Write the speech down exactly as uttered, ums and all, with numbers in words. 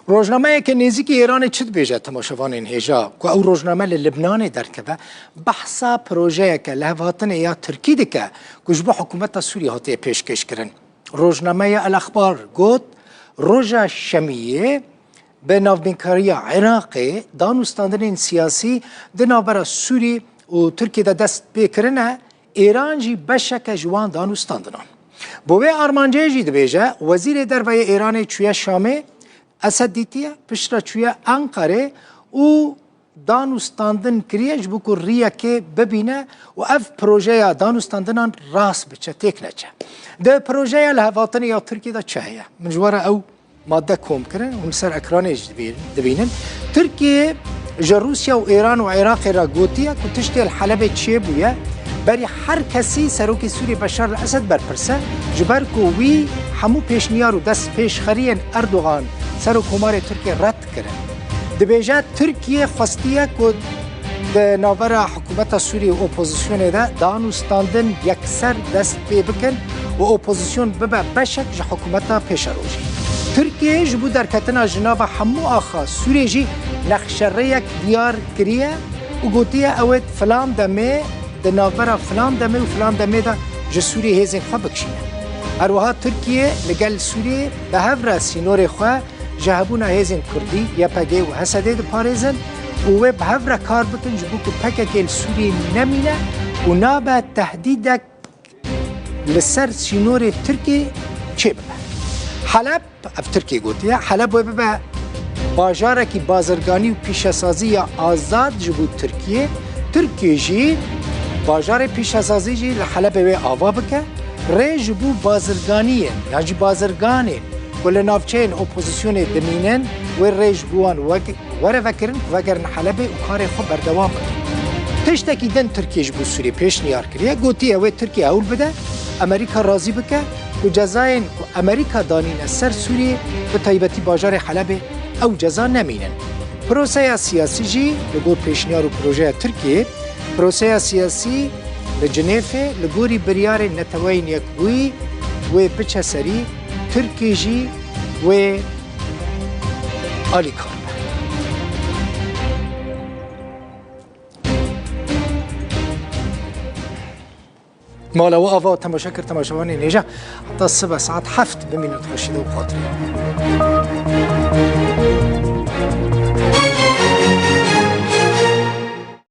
Rojnameyeke nêzîkî Îranê çi dibêje temaşevanên hêja ku ew rojname li Libnanê derkeve, behsa projeyeke lihevhatinê ya Tirkî dike ku ji bo hikûmeta Sûriyê hatiye pêşkêşkirin. Rojnameya El Exbar got, roja Şemiyê bi navbînkariya Iraqê danûstandinên siyasî di navbera Sûrî û Tirkiyê de dest pê kirine, Îran jî beşeke ji wan danûstandinan. Bo vê armancê jî dibêje, Wezîrê Derve yê Îranê çûye Şamê, Esed dîtiye, piştre çûye Enqerê û danûstandin kiriye ji bo ku riyekê bibîne û ev projeya danûstandinan rast biçe, têk neçe. Di projeya lihevhatinê ya Tirkiyê de çi heye? Min ji we re ew madde kom kirin, hûn li ser ekranê jî dibî-, dibînin. Tirkiye ji Rûsya û Îran û Iraqê re gotiye ku tiştê li Helebê çêbûye, berî her kesî Serokê Sûriyê Beşar el Esed berpirse, ji ber ku wî hemû pêşniyar û destpêşxeriyên Erdogan, Serokkomarê Tirkiyê, red kirin. Dibêje, Tirkiye xwestiye ku di navbera hikûmeta Sûriyê û opozisyonê de danûstandin yekser dest pê bikin û opozisyon bibe beşek ji hikûmeta pêşerojê. Tirkiye ji bo derketina ji nava hemû axa Sûriyê jî nexşerêyek diyar kiriye û gotiye, ew ê filan demê, di navbera filan demê û filan demê de ji Sûriyê hêzên xwe bikişîne. Her wiha Tirkiye li gel Sûriyê bi hev re sînorê xwe ji hebûna hêzên Kurdî, Y P G û H S D'ê diparêzin û wê bi hev re kar bikin ji bo ku P K K li Sûriyê nemîne û nabe tehdîdek li ser sînorê Tirkiyê çêbibe. Heleb, ev Tirkiyê gotiye, Heleb wê bibe bajarekî bazirganî û pîşesazî ya azad ji bo Tirkiyê. Tirkiye jî bajarê pîşesazî jî li Helebê wê ava bike. Rê ji bo bazirganiyên yan jî bazirganên ku li navçeyên opozisyonê dimînin, wê rê ji bo wan wek-, were vekirin ku vegerin Helebê û karê xwe berdewam bikin. Tiştekî din Tirkiye ji bo Sûriyê pêşniyar kiriye, gotiye wê Tirkiye hewl bide, Amerîka razî bike ku cezayên ku Amerîka danîne ser Sûriyê, bi taybetî bajarê Helebê, ew ceza nemînin. Proseya siyasî jî li gor pêşniyar û projeya Tirkiyê, proseya siyasî li Cinêfê li gorî biryarên Neteweyên Yekbûyî wê biçe serî, Tirkiyê jî wê alîkar be. Mala we ava temaşe kir, temaşevanên hêja, heta sibe saet heft bimînin di xweşî de û xatirê.